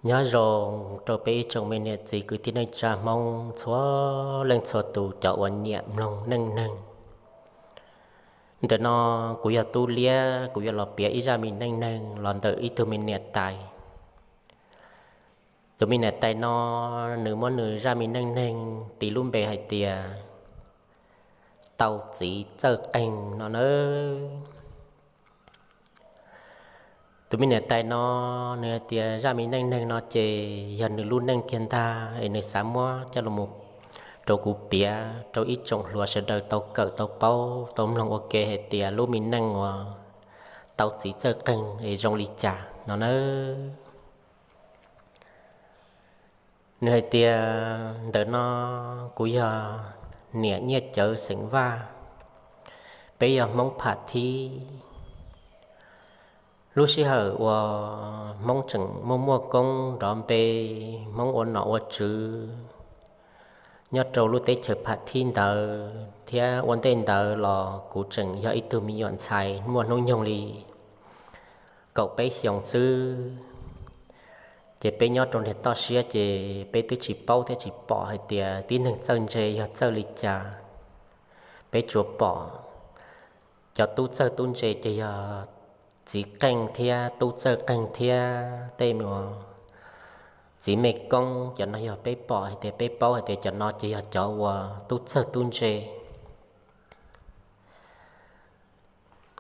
Nyob zoo rau peb ib tsoom me niam txiv kwv tij neej tsa Hmoob txhua leej txhua tus cov uas nyiam mloog neej neeg. Ntawm no kuv yog Tub Liab, kuv yuav los piav ib zaj me neej neeg los ntawm ib tug me niam tais. Tus me niam tais no nws muab nws zaj me neej neeg tis lub npe hais tias tau txiv txawj qeeg no nawb. Tus me niam tais no nws hais tias zaj me neej neeg no ces yog nws lub neej kiag ntag es nws xav muab coj los rau kuv piav rau ib tsoom hluas sawv daws tau kawm tau paub tau mloog ua ke hais tias lub me neej uas tau txiv txawj qeeg es zoo li cas no nawb. Nws hais tias ntawm no kuv yog niam Nyiaj Cawv xeem Vaj, peb yog Hmoob Pham Thib. Lub sij hawm uas Hmoob tseem muaj muaj koob nrov npe, Hmoob ua nom ua tswv nyob rau lub teb chaws Pham Thib ntawd thiab ua ntej ntawd los kuv tseem yog ib tug me nyuam ntxhais muaj hnub nyoog li kaum peb xyoos xwb. Ces peb nyob rau niag toj siab ces peb twb tsis paub thiab tsis pom hais tias tib neeg txawj ntse yog txawj li cas. Peb tsuas pom cov tub txawj tub ntse ces yog txiv qeej thiab tub txawj qeeg thiab tej txiv me koob, cov no yog peb pom hais tias peb paub hais tias cov no ces yog cov uas tub txawj tub ntse.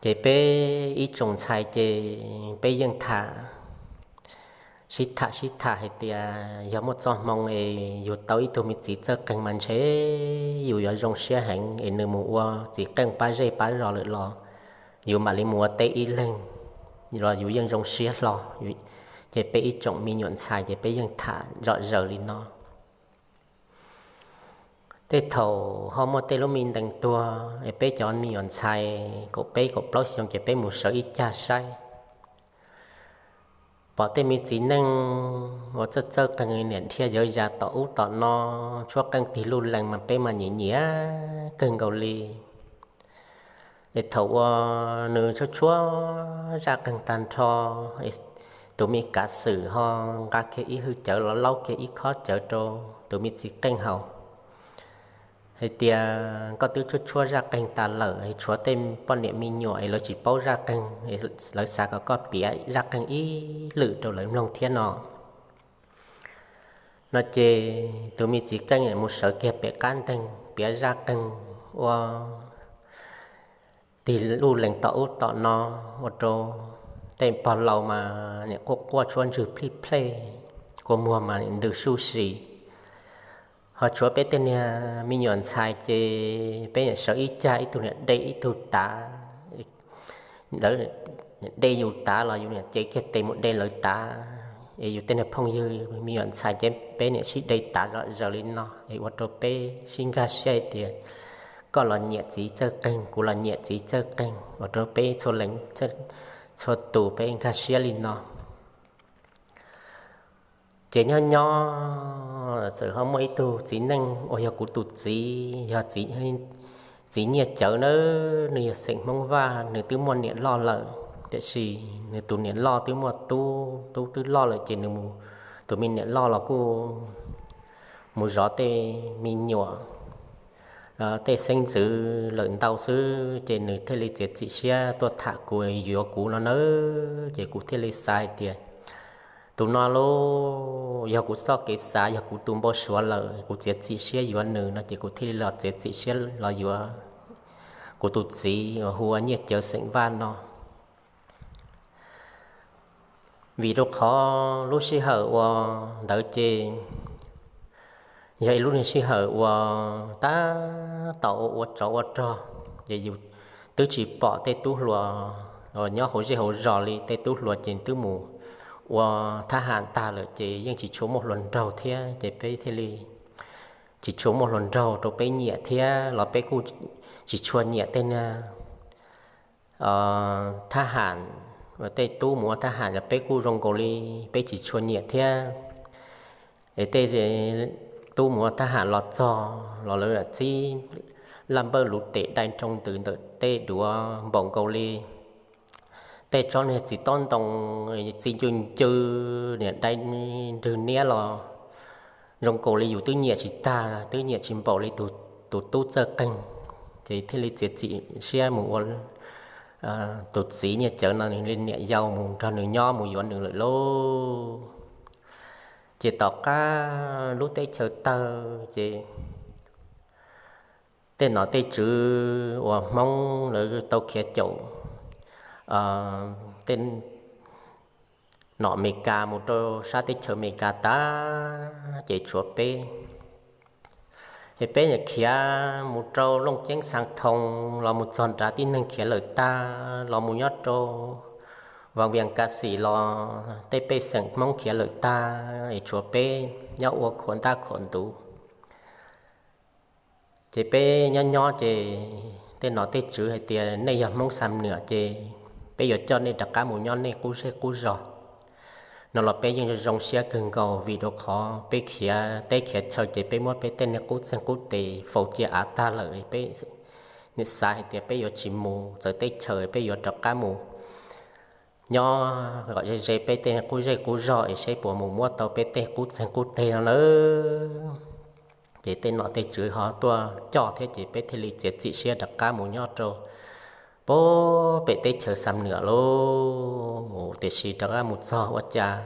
Ces peb ib tsoom ntxhais ces peb yeej tham, sib tham sib tham hais tias yog muaj txoj hmoo es yus tau ib tug me txiv txawj qeeg mas ntshe yus yuav zoo siab heev es nws mus ua txiv qeej pab zej pab zos lawm los yus mam li mus ua teb ib leeg los yus yeej zoo siab hlo. Ces peb ib tsoom me nyuam ntxhais ces peb yeej tham zom zaws li no. Tej thaum ho muaj tej lub me ntees tuag es peb cov me nyuam ntxhais kaum peb kaum plaub xyoo ces peb mus sawv ib cag saib, pom tej me txiv neej uas txawj txawj qeeg niam dhia yawv yas tom ub tom no, tshuab qeej tig luj lees mas peb mas nyiam nyiam kawg nkaus li. Es thaum uas nws tshuab tshuab zaj qeeg tag nrho, tus me kav xwm ho nqa kiag ib hwj cawv los laub kiag ib khob cawv rau tus me txiv qeej haus hais tias, koj twb tshuab tshuab zaj qeeg tas lawm es tshuav tej poj niam me nyuam es lawv tsis paub zaj qeeg, lawv xav kom koj piav zaj qeeg ib lwm rau lawv mloog thiab no. No ces tus me txiv qeej mus sawv kiag pem qab nteeg piav zaj qeeg ua tig luj lees tom ub tom no, ua rau tej pog laus mas niam quaj quaj tshuab ntswg plij plej, kua muag mas ntws suj si. Ho tshuav peb tej niag me nyuam ntxhais ces peb niam sawv ib cag ib tug niam de ib tug tav, lawv de yus tav los yus niam cev kiag tes mus de lawv tav. Es yus tej niag phooj ywg me nyuam ntxhais ces peb niam sib de tav zom zaws li no es ua rau peb sib nkag siab hais tias koj los nyiam txiv txawj qeeg, kuv los nyiam txiv txawj qeeg, ua rau peb txhua leej txhua tus peb nkag siab li no. Ces nyob nyob txawm ho muaj ib tug txiv neej uas yog kuv tus txiv, yog txiv Nyiaj Cawv nawb, nws yog xeem Hmoob Vaj, nws twb muaj niam loj lawm, tiam sis nws tus niam loj twb muaj tub, tub twb loj lawm ces nws mus, tus me niam loj los kuj mus zov tej me nyuam, tej xeeb ntxwv lawm ntau xwb, ces nws thiaj li txiav txim siab tuaj tham kuv yuav kuv no nawb. Ces kuv thiaj li xav hais tias tus no lauj, yog kuv txoj kev xav, yog kuv tus npau suav lawm, kuv txiav txim siab yuav nws no ces kuv thiaj li los txiav txim siab los yuav kuv tus txiv uas hu ua Nyiaj Cawv xeem Vaj no. Vim rau qhov lub sij hawm uas ntawd ces yog ib lub niag sij hawm uas tab tom ua ua tsov ua rog, ces yus twb tsis pom tej tub hluas uas nyob hauv zej hauv zos li, tej tub hluas ces twb mus ua thab ham tag lawm ces yeej tsis tshua muaj hluas nraug thiab, ces peb thiaj li tsis tshua muaj hluas nraug rau peb nyiam thiab los peb kuj tsis tshua nyiam tej niag thab ham, tej tub mus ua thab ham los peb kuj zoo nkaus li peb tsis tshua nyiam thiab. Es tej tub mus ua thab ham los txog los lawv txib laj npawj luv tes dai nroo ntws ntawm tej duav npaum nkaus li tej tsob niag txiv taub ntoo txi ncw ncw, niam dai nrwg niab los zoo nkaus li yus twb nyiam tsis tag, twb nyiam tsis npaum li tus tub Txawj Qeeg. Ces thiaj li txiav txim siab mus ua tus txiv nyiaj cawv no nws li niam yau mus nrog nws nyob mus yuav nws lawm lauj. Ces tom qab lub teb chaws tawg ces tej nom tej tswv uas Hmoob lawv tau khiav caum tej nom Amelikas mus rau sab teb chaws Amelikas tag, ces tshuav peb. Es peb nim khiav mus rau Looj Ceeb Xaas Thoo los mus txog nrad tib neeg khiav lawm tag, los mus nyob rau Vas Vias Kas Xim los tej pej xeem Hmoob khiav lawm tag, es tshuav peb nyob ua khuam ntaj khuam ntuv. Ces peb nyob nyob ces tej nom tej tswv hais tias nej yog Hmoob Xam Nuam ces peb yuav coj nej rov qab mus nyob nej qub zej qub zog no los peb yeej zoo siab kawg nkaus vim rau qhov peb khiav teb khiav chaw ces peb muab peb tej niag qub txeeg qub tes faus cia av tag lawm. Peb nim xav hais tias peb yuav tsis mus txawv teb chaws, peb yuav rov qab mus nyob kom ze ze peb tej qub zej qub zog es seb puas mus muab tau peb tej qub txeeg qub teg no lawm. Ces tej nom tej tswv ho tuaj coj thiab ces peb thiaj li txiav txim siab rov qab mus nyob rau pem teb chaws Xam Nuam lauj. Tiam sis rov qab mus txog ua cas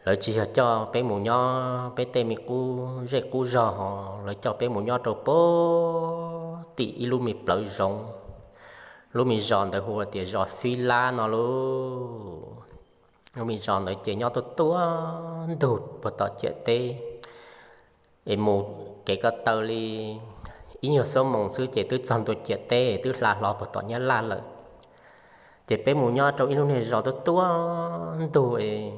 lawv tsis yog coj peb mus nyob peb tej me qub zej qub zog ho, lawv coj peb mus nyob rau pem tim ib lub me plawv zoov. Lub me zos ntawd hu tias zos Fib Lab no lauj. Lub me zos ntawd ces nyob tuaj tuaj ntug puag tom ciam teb, es mus kev ko taw li ib nyuag xuab moos xwb ces twb txog ntua ciam teb, twb hla hlo puag tom Nyab Laj lawm. Ces peb mus nyob rau ib lub niag zos tuaj tuaj ntug es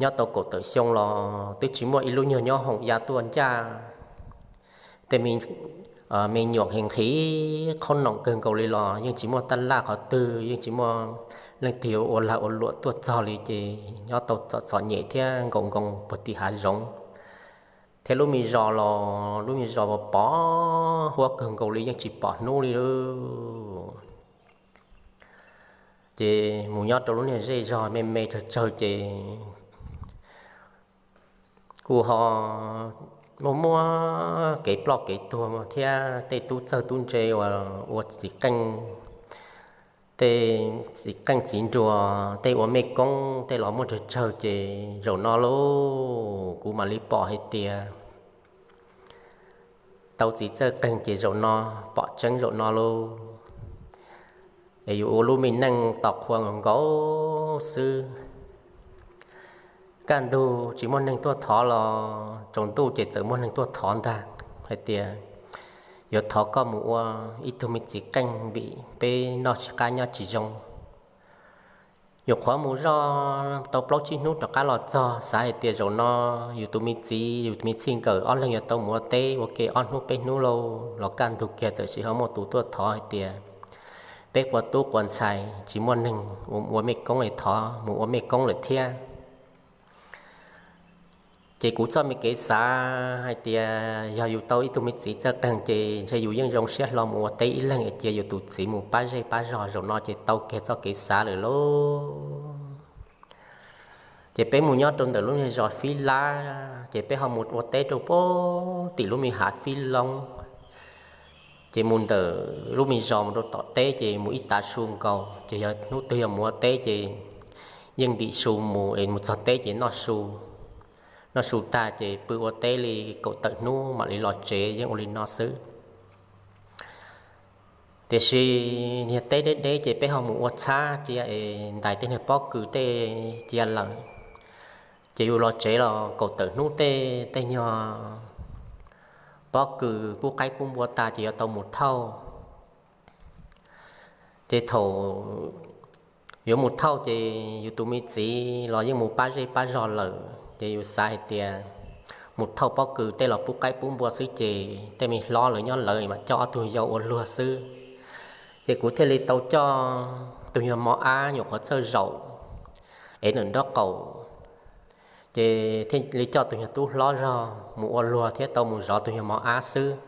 nyob tau kaum tawm xyoo los twb tsis muaj ib lub nyuag nyob hoom ya tuaj ncaj. Tej me nyuam nqhis nqhis qhob noom kawg nkaus li los yeej tsis muaj taj laj qhov twg, yeej tsis muaj leej twg yuav ua lag ua luam tuaj txog li ces nyob tau txom txom nyem thiab nkaum nkoos puag tim hav zoov. Thiab lub me zos los lub me zos uas pos huab kawg nkaus li yeej tsis pom hnub li lauj. Ces mus nyob rau lub niag zej zog me me tsawg tsawg ces kuj ho muaj muaj kev ploj kev tuag thiab tej tub txawj tub ntse uas ua txiv qeej, tej txiv qeej txiv nruas, tej ua mej koob tej los muaj tsawg tsawg ces zaum no lauj kuv mam li pom hais tias tau txiv txawj qeej ces zaum no pom tseeb zaum no lauj. Es yus ua lub me neej tos qhua nkaus xwb. Kaj ntug tsis muaj neeg tuaj thov los tsaus ntuj ces txawm muaj neeg tuaj thov ntag hais tias yuav thov koj mus ua ib tug me txiv qeej vim peb noj tsis qab nyob tsis zoo. Yuav qhuav mus zoj tau plaub tsib hnub rov qab los txog xav hais tias zaum no yus tus me txiv yus tus me txij nkawm ob leeg yuav tau mus ua teb ua ke ob hnub peb hnub lauj, los kaj ntug kiag txawm sis ho muaj tus tuaj thov hais tias peb quas tub quas ntxhais tsis muaj neeg ua mej koob es thov mus ua mej koob lawm thiab. Ces kuv txoj me kev xav hais tias yog yus tau ib tug me txiv txawj qeej ces ntshe yus yeej zoo siab hlo mus ua teb ib leeg es cia yus tus txiv mus pab zej pab zog, zaum no ces tau kiag txoj kev xav lawm lauj. Ces peb mus nyob rau ntawm lub niag zos Fib Lab ces peb ho mus ua teb rau pem tim lub me hav Fib Loob. Ces mus ntawm lub me zos mus rau tom teb ces mus ib tav su nkaus ces yog hnub twg yog mus ua teb ces yeej ntim su mus es mus txog teb ces noj su. Noj su tag ces pw ua teb li kaum tawm hnub mam li los tsev, yeej ua li no xwb. Tiam sis niag teb deb deb ces peb ho mus ua txhab cia es ntais tej niag pob kws tej cia lawm. Ces yus los tsev los kaum tawm hnub tej tej nyuag pob kws pub qaib pub npua tag ces yuav tau mus thauj. Ces thaum yuav mus thauj ces yus tus me txiv los yeej mus pab zej pab zog lawm ces yus xav hais tias mus thauj pob kws tej los pub qaib pub npua xwb ces tej me hlob lawv nyob lawv mam coj ob tug yau ua luag xwb. Ces kuv thiaj li tau coj tus nyuag mos ab nyuam qhuav txawj zaum es nws nraub qaum, ces thiaj li coj tus nyuag tub hlob zog mus ua luag thiab tau mus zov tus nyuag mos ab xwb.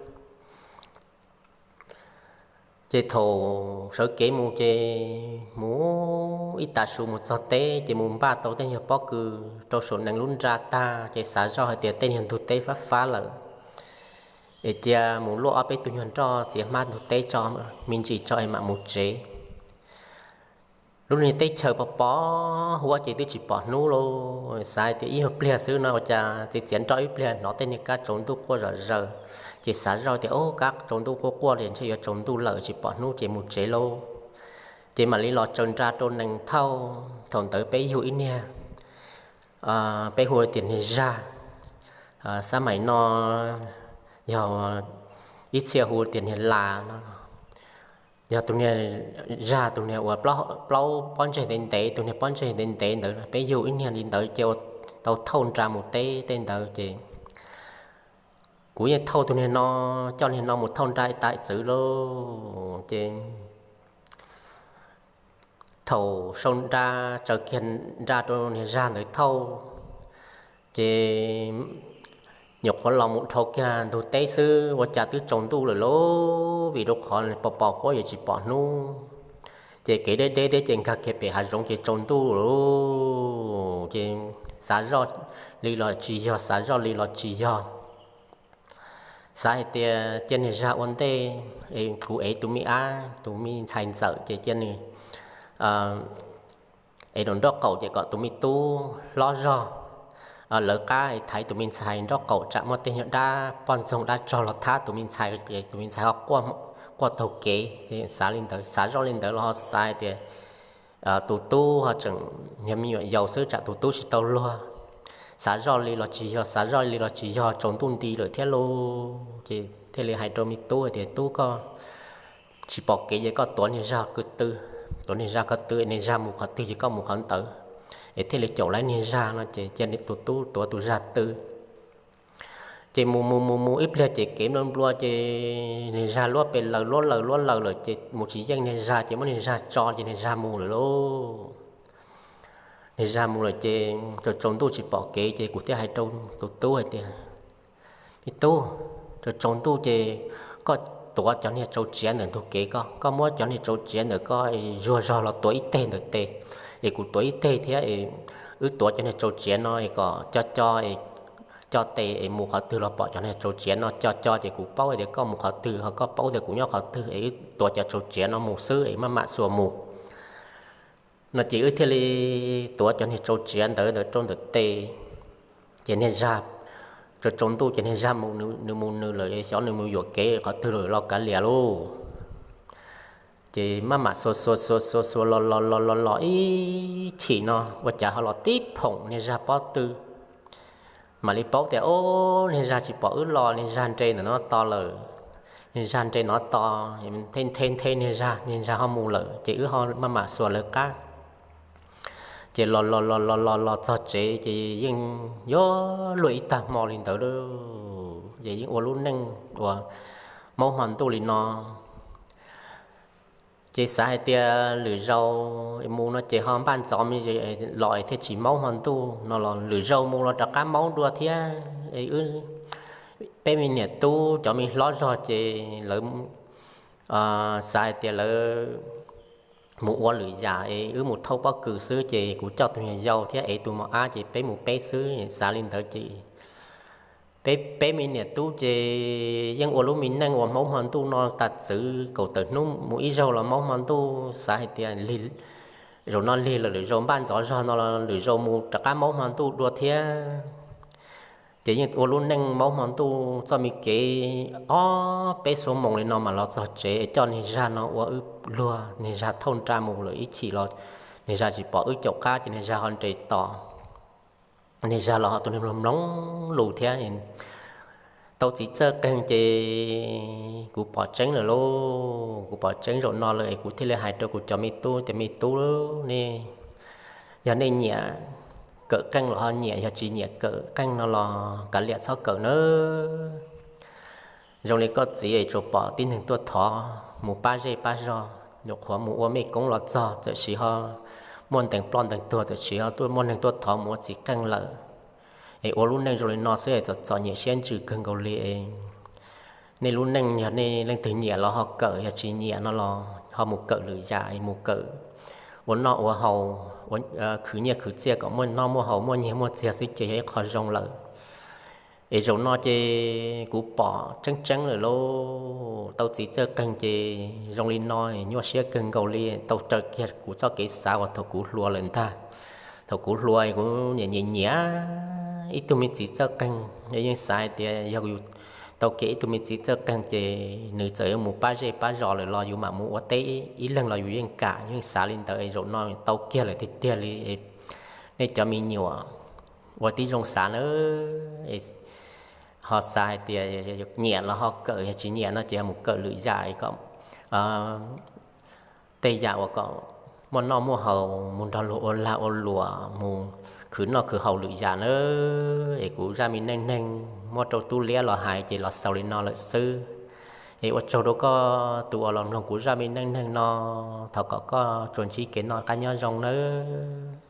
Ces thaum sawv kev mus ces mus ib tag su mus txog teb ces mus npaj tau tej nyuag pob kws rau saum nees lub nra tag ces xav zoj hais tias tej nyuag ntug teb fab fab lawm es cia mus luaj ob peb tug nyuag nroj txiav hmab ntug teb tso, me ntsis tso es mam mus tsev. Lub niag teb chaws pos pos huab ces twb tsis pom hnub lauj. Xav tias ib nyuag pliag xwb no ua cas txiav txiav nroj ib pliag hnov tej niag kab tsaus ntuj quaj zom zaws. Ces xav zoj tias, Ub, kab tsaus ntuj quaj quaj li ntshe yuav tsaus ntuj lawm tsis pom hnub ces mus tsev lauj. Ces mam li los tsaws nra rau nees thauj. Thaum ntawd peb yug ib niag, peb hu tias niag zag, xab maim no yog ib txhia hu tias niag las no, yog tus niag zag tus niag uas plaub pob ntseg ntev ntev, tus niag pob ntseg ntev ntev ntawd. Peb yug ib niag li ntawd ces ua tau thauj nra mus teb tej ntawd ces kuv yeej thauj tus niag no, coj niag no mus thauj nra ib tam txwv lauj. Ces thaum sau nra, tsaws kiag nra rau niag zag ntawd thauj, ces nyuam qhuav los mus dhau kiag ntug teb xwb ua cas twb tsaus ntuj lawm lauj, vim rau qhov pos pos huab yuav tsis pom hnub. Ces kev deb deb thiab ces nkag kiag pem hav zoov ces tsaus ntuj lawm. Ces xav zoj li los tsis yog, xav zoj li los tsis yog. Xav hais tias cia niag zag ua ntej, kuv ev tus me ab, tus me ntxhais ntxawm ces cia nws ev rau nraub qaum ces kom tus me tub hlob zog lawv qab thaiv tus me ntxhais nraub qaum tsam muaj tej nyuag dab poj ntxoog dab tsog los thab tus me ntxhais, tus me ntxhais ho quaj taug kev. Xav li ntawd, xav zoj li ntawd los ho xav hais tias tus tub ho tseem yog me nyuam yaus xwb tsam tus tub tsis tau luag. Xav zoj li los tsis yog, xav zoj li los tsis yog, tsaus ntuj nti lawm thiab lauj. Ces thiaj li hais rau me tub hais tias, Tub, koj tsis pom kev ces koj tuav niag zag ko tw, tuav niag zag ko tw, niag zag mus qhov twg ces koj mus qhov ntawd, es thiaj li caum laiv niag zag no. Ces cia tus tub tuav tus zag tw. Ces mus mus mus mus ib pliag ces kev nplua nplua ces niag zag luab pes lawg luab lawg luab lawg lawm ces mus tsis yeej niag zag ces muab niag zag tso ces niag zag mus lawm lauj. Niag zag mus lawm ces tsaus tsaus ntuj tsis pom kev ces kuv thiaj hais rau tus tub hais tias, Me tub, tsaus tsaus ntuj ces koj tuav cov niag tsau tsiav ntawm ntug kev, koj koj muab cov niag tsau tsiav ntawm koj zuag zog los tuav ib teg ntawm tes, es kuv tuav ib teg thiab, wb tuav cov niag tsau tsiav no es kom co co, co tes es mus qhov twg los pom cov niag tsau tsiav no, co co ces kuv paub tias koj mus qhov twg ho koj paub tias kuv nyob qhov twg es wb tuav cov tsau tsiav no mus xwb es maj mam xuas mus. No ces wb thiaj li tuav cov niag tsau tsiav ntawd ntawd rau ntawm tes. Ces niag zag, tsaus tsaus ntuj ces niag zag mus nws mus nws lawm, xyov nws mus yuam kev qhov twg lawm los kav liam lauj. Ces maj mam xuas xuas xuas xuas xuas los los los los los ib chim no ua cas ho los tib phoom niag zag pob tw. Mam li paub tias, Ub, niag zag tsis pom wb los, niag zag nres ntawm no to lawm. Niag zag nres no to, nthe nthe niag zag, niag zag ho mus lawm ces wb ho maj mam xuas lawv qab. Ces los los los los los los txog tsev ces yeej yuav luag ib tag hmo li ntawd lauj. Ces yeej ua lub neej uas maub hmo ntuj li no. Ces xav hais tias lwm zaus mus no ces ho npaj ntxov me los thiaj tsis maub hmo ntuj no los lwm zaus mus los rov qab maub dua thiab. Peb me niam tub cov me hlob zog ces lawv xav hais tias lawv mus ua lwm yam es wb mus thauj pob kws xwb ces kuv coj tus me nyuam yau thiab ev tus mos ab ces peb mus peb xwb. Xav li ntawd ces peb peb me niam tub ces yeej ua lub me neej uas maub hmo ntuj no tas txwv kaum tawm hnub mus ib zaug los maub hmo ntuj. Xav hais tias zaum no lig lawm, lwm zaus npaj ntxov zog no los lwm zaus mus rov qab maub hmo ntuj dua thiab. Ces yeej ua lub neej maub hmo ntuj txoj me kev ob peb xuab moos li no mas los txog tsev es coj niag zag no ua wb luag, niag zag thauj nra mus lawm ib chim los niag zag tsis pom wb caum qab ces niag zag ho nres tos. Niag zag los ho tus niag mloog mloog lus thiab. Tau txiv txawj qeeg ces kuv pom tseeb lawm lauj, kuv pom tseeb zaum no lawm es kuv thiaj li hais rau kuv cov me tub tias, Me tub, nej, yog nej nyiam kawm qeej los ho nyiam, yog tsis nyiam kawm qeej no los kav liam txhob kawm nawb. Zoo li koj txiv es tsuas pom tib neeg tuaj thov mus pab zej pab zog, nyuam qhuav mus ua mej koob los txog txawm sis ho muaj ntees ploj ntees tuag, txawm sis ho tuaj muaj neeg tuaj thov mus ua txiv qeej lawm. Es ua lub neej zoo li no xwb es txom txom nyem siab ntsws kawg nkaus li es Nej lub neej yog nej leej twg nyiam los ho kawm, yog tsis nyiam no los ho mus kawm lwm yam, mus kawm ua noj ua haus, khwv nyiaj khwv txiaj kom muaj noj muaj haus, muaj nyiaj muaj txiag xwb ces yog ib qho zoo lawm. Es zaum no ces kuv pom tseeb tseeb lawm lauj, tau txiv txawj qeeg ces zoo li no nyuaj siab kawg nkaus li, tau raws kiag kuv txoj kev xav uas thaum kuv hluas lawm ntag. Thaum kuv hluas kuv nyiam nyiam nyiam ib tug me txiv txawj qeeg, yeej xav hais tias yog yus tau kiag ib tug me txiv txawj qeeg ces nws txawm yuav mus pab zej pab zos lawm los yus mam mus ua teb ib leeg los yus yeej kam, yeej xav li ntawd. Zaum no tau kiag lawm tiag tiag li. Nej cov me nyuam ua tib zoo xav na, ho xav hais tias nyiam los ho kawm, yog tsis nyiam no ces mus kawm lwm yam kom tej yam uas kom muaj noj muaj haus, mus nrog luag ua lag ua luam, mus khwv noj khwv haus lwm yam na. Es kuv zaj me neej neeg muab rau tub liab los hais ces los xaus li no lawm xwb. Es ua tsaug rau koj tus uas los mloog kuv zaj me neej neeg no, thov kom koj tsuas ntsib kev noj qab nyob zoo nawb.